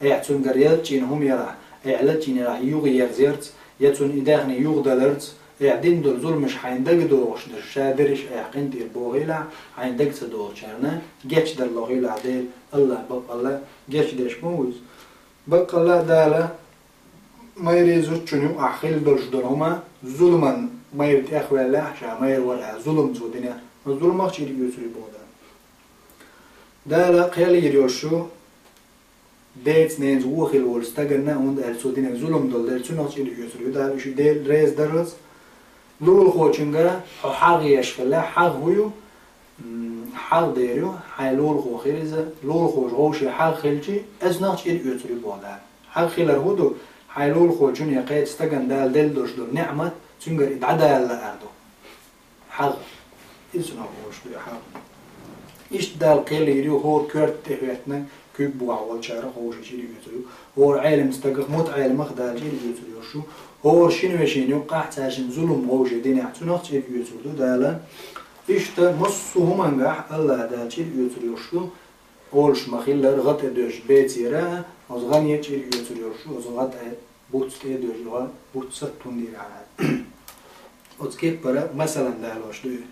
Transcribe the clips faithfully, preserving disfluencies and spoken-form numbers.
Эхь цуьнгара ялчийна хӀума ялахь, эхь лачийна ялахь юха ерзарца, я цунна и даьхни юха даларца, эхь дина долу зуламаш хьайна дага догӀуш дерш, ша дерриш эхь къинтӀера бохийла, хьайна дага ца догӀучарна гечдар лохийла Дела, Аллах баккъалла гечдеш ма ву иза. Баккъалла а Дала майрий зудчунна юкъахь хилла долуш долу хӀума, зуламан майра тӀехваьллехь, ша майра вара аьлла, зулам цо динехь, зуламах чӀир оьцур ю боху Дала. Дала кхел йийр йолуш ю, деца-ненаца вон хилла волу стаганна, хӀунда аьлча цо динарг зулам долу дела, цунах чӀир оьцур ю Дала, уьш Дела реза даралц. Лулахочуьнга хьо хьагӀ еш хилла, хьагӀ хӀун ю? М, хьагӀ дер ю, хьайн лулахо хир иза, лулахоша вовшийн хьагӀ хилчи, оцунах чӀир оьцур ю боху Дала. ХьагӀ хилар хӀун ду? Хьайн лулахочун я кхечу стагана Дала делла долуш долу неӀмат, цуьнгара и дӀадала лаар ду. ХьагӀ. Иза цунах вовш ду, хьагӀ. Иштта Дала кхел йийр ю хӀора коьрта тӀе хӀоьттина, куьг бохьа волчара ховша чӀир оьцур ю. ХӀора Ӏелам стагах, мутаӀеламах Дала чӀир оьцур йолуш ю. ХӀора шина вешина юккъахь цаьршинна зулам вовшийн динехь, цунах чӀир оьцур ду Дала. Иштта массо а хӀумангахь Аллах Дала чӀир оьцур йолуш ду. Олуш ма-хиллара, гӀа тӀе доьжна бецера, оцу гӀане чӀир оьцур йолуш ю, оцу гӀа тӀе буц тӀе а доьжна, гӀа буц сатта хӀунда йира аьлла. Оцу кеппара масалан далош ду и.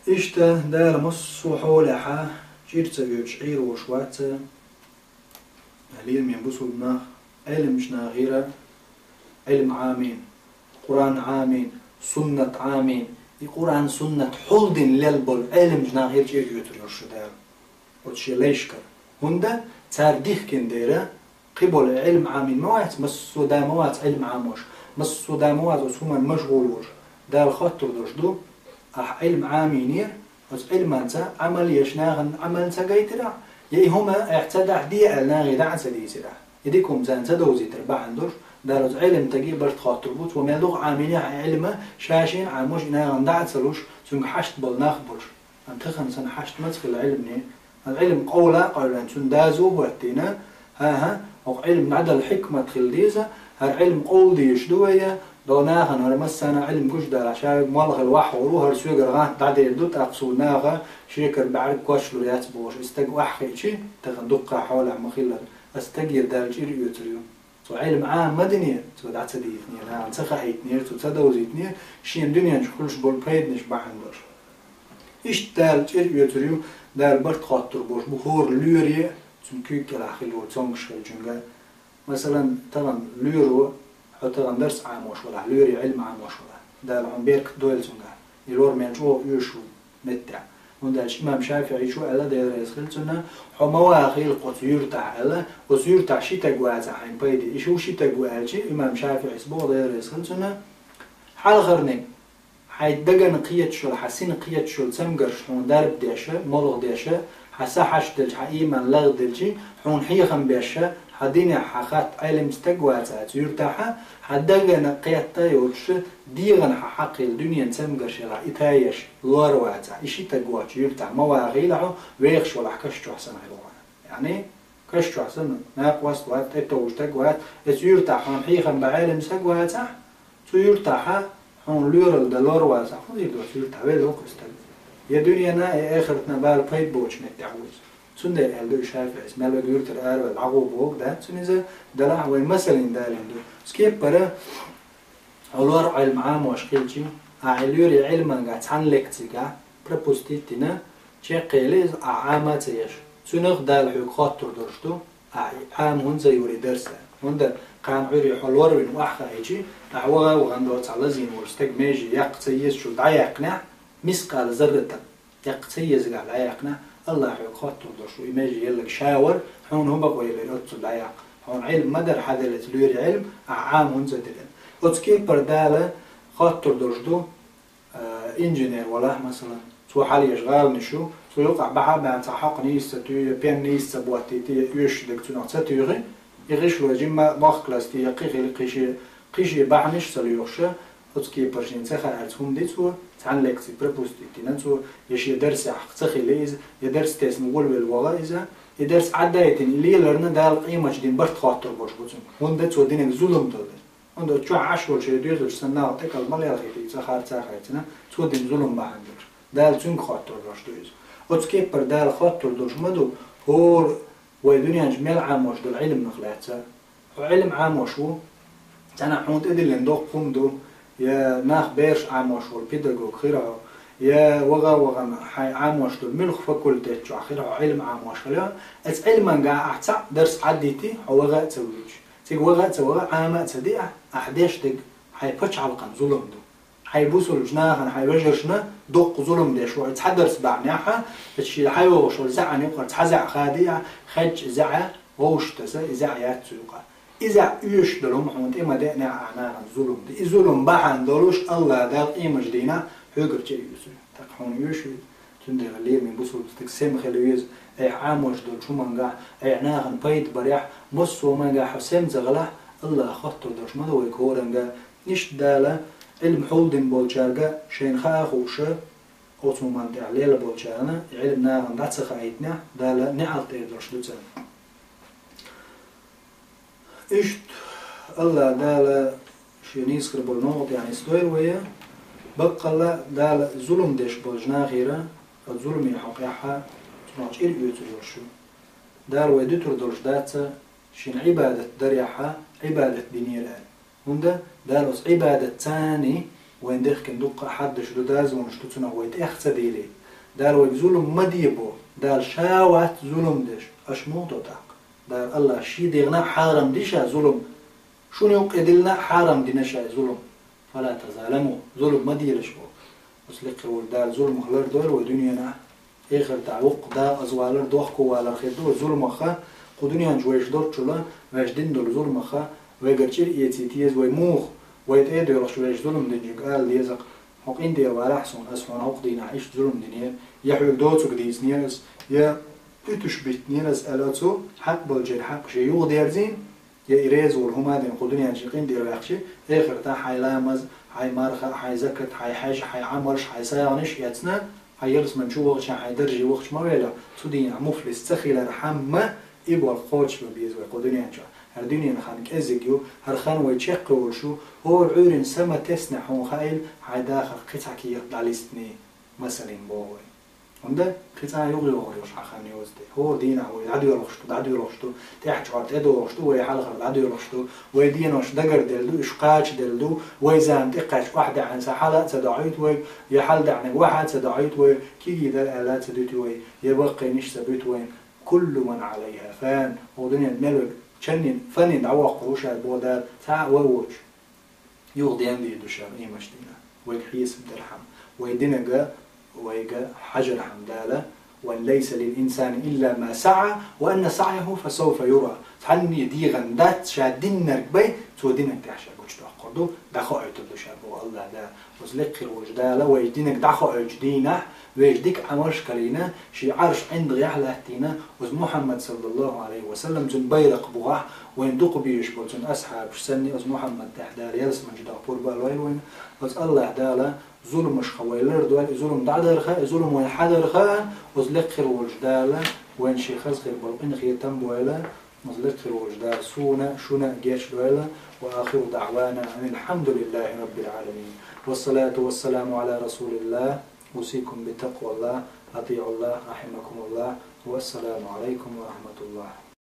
Иштта Дала массо а хьолехьа чӀир ца оьцуш Ӏийр волуш вац, лераме бусулба нах, Ӏеламчу нахера Ӏилм Ӏамийна, Къуръан Ӏамийна, суннат Ӏамийна, и Къуръан-суннат хьулдина лелла болу Ӏеламчу нахера чӀир оьцур йолуш ю Дала. Оцу шен лайшкара. ХӀунда цара дихкина дера, кхин болу Ӏилм Ӏамийна ма вац, массо а да ма вац Ӏилм Ӏамош, массо а да ма вац оцу хӀуманна машгӀул волуш. Дала хоттур долуш ду, ахь Ӏилм Ӏамийнера, оцу Ӏилманца Ӏамал еш нахана Ӏамал ца гайтира, я и хӀума ахь ца дахь де аьлла нахе дӀа а ца дийцира. И дика хӀума царна ца довзийтар бахьана долуш, Дала оцу Ӏилман стаге барт хоттур бу, цо мел дукха Ӏамийнехь а Ӏилма, ша шена Ӏамош и нахана дӀа а ца луш, цуьнга хьашт болу нах болуш. Амма тахана санна хьашт маца хилла Ӏилмане, ан Ӏилм къовла а къовлина, цуьнан доза а хӀоттийна, хӀан-хӀа, хӀокху Ӏилм дӀадала хьикмат хила деза, хӀара Ӏилм къовла дезаш ду вай, до нахана хӀара массарна а Ӏилм гуш далахь, ша вега молла хила вахьур ву, хӀара соьгара гӀант дӀадер ду, тӀаккха цо наха шекара бӀаьрг кочалур яц бохуш, и стаг охьахиъчи, тахана дуккха хьолехь ма-хиллара, ас стагера Дала чӀир оьцур ю. Цо Ӏилм Ӏама ма динера, цо дӀа ца дийхинера, нахана ца хаийтинера, цо ца довзийтинера, шена дуьнен чу хуьлуш болу пайданаш бахьана долуш. Иштта Дала чӀир оьцур ю, Дала барт хоттур болуш бу хӀора лоьре, цуьнан куьйга кӀелахь хилла волу цомгуш хилчуьнга. Масалан, тахана лоьро, хьо тахана дарс Ӏамош валахь, лоьре Ӏилм Ӏамош валахь, Дала хьуна беркат дойла цуьнгахь, и лор мел чӀогӀа оьшуш ву меттехь. ХӀунда аьлча имам ШафиӀийс аьлла, Дела реза хила цунна, хьо ма вахийла оцу юьртахь аьлла, оцу юьртахь ши стаг вацахь хьайна пайде. И шу ши стаг ву аьлча, имам ШафиӀийс боху, Дела реза хила цунна, хьалхарниг, хьайн дагана кхеташ йолу, хьан сина кхеташ йолу цамгарш хьуна дарба деша, молха деша, хьан са хьашт делча, хьан ийман лагӀделчи, хьуна хьехам беша, хьан динехь хьан хатта Ӏелам стаг вац оцу юьртахьа, хьан дагана кхетта йолуш, дегӀана хьан хьакхийла дуьненан цамгарш елахь, и тайеш лор вацахь, и ши стаг воцчу юьртахь ма вахийла хьо, вехаш валахь каш чохь санна хир ву хьо. Яъни, каш чохь санна, накъост вац, тӀетовжа стаг вац, оцу юьртахь хьуна хьехам бан Ӏелам стаг вацахь, цу юьртахьа хьуна лоьрал дан лор вацахь, хӀун дийр ду оцу юьртахь велла ву кху стаг? Я дуьненна, я эхартна бала пайда боцучу меттехь ву иза. Цундела аьлла ду и ШафиӀийс, мел вега юьртара аравелла дӀагӀо боху дац цунна иза, делахь вайн масална далийна ду. Оцу кеппара, хьо лор Ӏилм Ӏамош хилчи, ахьа и лоьре Ӏилманга цхьана лекцигахь пропустить дина, чекхъели иза ахьа Ӏама а ца еш. Цунах Дала хьоьга хоттур долуш ду, ахьа и Ӏама хӀунда ца йора и дарса. ХӀунда кхана Ӏуьйре хьо лорвина охьахаийчи, ахьа ваха а вахана доцахь лазийна волу стаг меже яккха ца езачул дӀаяьккхинехь, мискъала зарратан яккха ца езагахь дӀаяьккхинехь, Аллах хьоьга хоттур долуш ву, и меже елларг ша вара, хьуна хӀун бакъо елира оццул дӀаяккха? Хьуна Ӏилм ма дара, хьан деллаца лоьре Ӏилм, ахьа Ӏама хӀунда ца дира? Оцу кепара Дала хоттур долуш ду, а, инженер валахь, масалан, цо хьалъеш гӀаланаш ю, цо юкъахь бахьа а баьхна цхьа хьокъ нийса ца туьй, я пен нийса ца боттийти, я оьшуш дерг цунах ца туьйхи, и гӀишло жимма бохкаласти, я кхин хили кхин шен, кхин шен бахьанаш а ца лоьхуша, оцу кепара шена ца хаарца хӀума ди цо, цхьана лекци пропустить дина цо, я шен дарсехь ца хили иза, я дарс тесна волавелла вогӀа иза, и дарс Ӏаддайтина и леларна Дала къематчу дин барт хоттур болуш бу цуьнга. ХӀунда цо динарг зулам долу дела. ХӀунда оцу чохь Ӏаш волу шайн доьзалш санна нагӀа тӀекӀал ма лелхийта, и цӀа харца а харцина, цо дина зулам бахьана долуш. Дала цуьнга хоттур долуш ду иза. Оцу кеппара Дала хоттур долуш ма ду, хӀора Вай дуьнен чу мел Ӏамош долу Ӏилманах лаьцна. Хьо Ӏилма Ӏамош ву, цхьана хьуна тӀедиллина доккха хӀума ду, я нах бераш Ӏамош волу педагог хир хьо, я ваха а вахана хьайн Ӏамош долу муьлхха факультет чохь хир хьо Ӏилма Ӏамош хилла, оцу Ӏилманга ахь цхьаъ дарс Ӏаддийти, хьо ваха а ца воьдуш. Цига ваха а ца ваха, Ӏама а ца диахь, ахь деш дерг хьайн пачхьалкхан зулам ду. Хьайн бусулбачу нахана, хьайн вежаршна доккха зулам деш ву, цхьа дарс бахьанехь, оцу шен хьайогӀуш волу заьӀан юкъара цхьа заьӀ хадийа, хьаьжча заьӀа вовшах таса, и заьӀ яц цу юкъа. И заьӀ оьшуш долу хӀума хьуна тӀе ма деънехь, ахь нахана зулам ду. И зулам бахьана долуш АллахӀ Дала къемат дийнахь хьоьгара чӀир оьцур ю. ТӀаккха хьуна оьшуш ю, цундела лераме бусулба стаг сема хила веза, айхьа Ӏамош долчу хӀумангахь, айхьа нахана пайда барехь, массо а хӀумангахь хьо сема ца хилахь, АллахӀ хоттур долуш ма ду вайга хӀоранга. Иштта Дала Ӏилма хьулдина болчаьрга шайна хаа а хууш, оцу хӀуманна тӀехь лелла болчарна и Ӏилма нахана дӀа ца хаийтинехь, Дала неӀалт эр долуш ду царна. Иштта АллахӀ Дала шен нийса хир болу новкъа тӀехь нисдойла вай, баккъалла Дала зулам деш болчу нахера, оцу зуламе хьокъехь цунах чӀир оьцур йолуш ю. Дала вай дуьтур долуш дац, шена Ӏибадат дарехь Ӏибадат динера аьлла. ХӀунда Дала оцу Ӏибадатца вайна дехкина дуккха а хьаддаш ду, дозанаш ду, цунах вай тӀех ца дийле. Дала вайга зулам ма де бо, Дала Ша вац зулам деш, аша муха до тӀаккха? Дала АллахӀа Шен дегӀана а хьарам ди Ша зулам, шуна юккъе диллина а хьарам дина Ша и зулам. «Фала тазаламу», зулам ма делаш бо. Оцу лекхе волу Дала зуламах лардойла вай дуьненахь, эхартахь воккха дакъаза валар, дохко валар хир ду вай зуламах. Кху дуьнен чу вайша долччул, вайша дина долу зуламах вайгара чӀир эцийта еза вай муха, вай тӀе а доьлхуш вайша зулам динчуьнга ала деза-кх: «Хьо къинтӀера валахь суна, ас хьуна хӀокху дийнахь иштта зулам динера, я хьоьга доцург дийцинера ас, я уьтуш биттинера ас», аьлла, оцу хьакъ болчеран хьакъ шен юхадерзийна, я и реза волу хӀума а дина кху дуьнен чу къинтӀера ваьккхича, эхартахь хьайн ламаз, хьайн марха, хьайн закат, хьайн хьаьж, хьайн Ӏамалш, хьайн сагӀанаш а эцна, хьайн ялсамани чу вахча, хьайн дарже вахча ма велахь, цу дийнахь муфлис ца хилар хьамма, и болх кхочушбан беза вай кху дуьнен чохь. ХӀара дуьненан хан кӀезиг ю, хӀара хан вай чекхйолуш ю, хӀора Ӏуьйранна са ма теснехь хьуна хаийла, хьайн дахарх кхин цхьа кехат дӀалистиний, масалин боху вай. ХӀунда кхин цкъа а юхайогӀур йолуш хьан хан йоцу тӀе. ХӀора дийнахь вай дӀадоьлхуш ду, дӀадоьлхуш ду, тӀаьхьа чкъор тӀедогӀуш ду, вай хьалхара дӀадоьлхуш ду, вай денош дагарделла ду, уьш кхачаделла ду, вай зама тӀекхаьчча охьадеана сахь хьала а ца доӀуьйту вайга, я хьаладаьӀнарг вахьа а ца доӀуьйту вай, кегий дара аьлла а ца дуьту вай, я баккхийнаш а ца буьту вайн. «Куллу ман Ӏалайха фан». ХӀокху дуьнен мел верг чаннин, фаннин дӀавоккхур ву ша боху Дала, цхьа а вай воцуш. Юха денбийр ду ша къемат дийнахь, вайга хьесап дархьама, вай динарг вайга хьажархьама Дала: «Ва ан лайса лил инсани илла ма саӀа, ва анна саӀяху фасавфа юра». Цхьанне дегӀан дац ша динарг бен, цо динарг тӀехь ша гучудоккхур ду, дӀахоуьйтур ду ша боху АллахӀ Дала. Оцу лекхе волчу Дала вай динарг дӀахоуьйтучу дийнахь, вешан дика Ӏамалш а карийна, шен Ӏарш ӀиндагӀехь а латтийна, оцу Мухьаммад, саллаллаху Ӏалайхи ва саллам, цуьнан байракх бухахь, вайна дукха безаш болу цуьнан асхьабаш санна, оцу Мухьаммад тӀехь Дала ялсамани чу дӀа пурба а лойла вайна. Оцу АллахӀ Дала зуламашха вай лардойла, и зулам дӀадарха, и зулам вайна хьадарха, оцу лекхе волчу Дала вайна шен хаза хир болу къинхетам а бойла, оцу лекхе волчу Дала суна а, шуна а гечдойла. Ва ахиру даӀвана анил хьамдулиллахи раббил Ӏаламин. Вассалату вассаламу Ӏала расулиллах. Усикум би такъваллах. АтиӀуллах, рахьимакумуллах. Вассаламу Ӏалайкум ва рахьматуллах.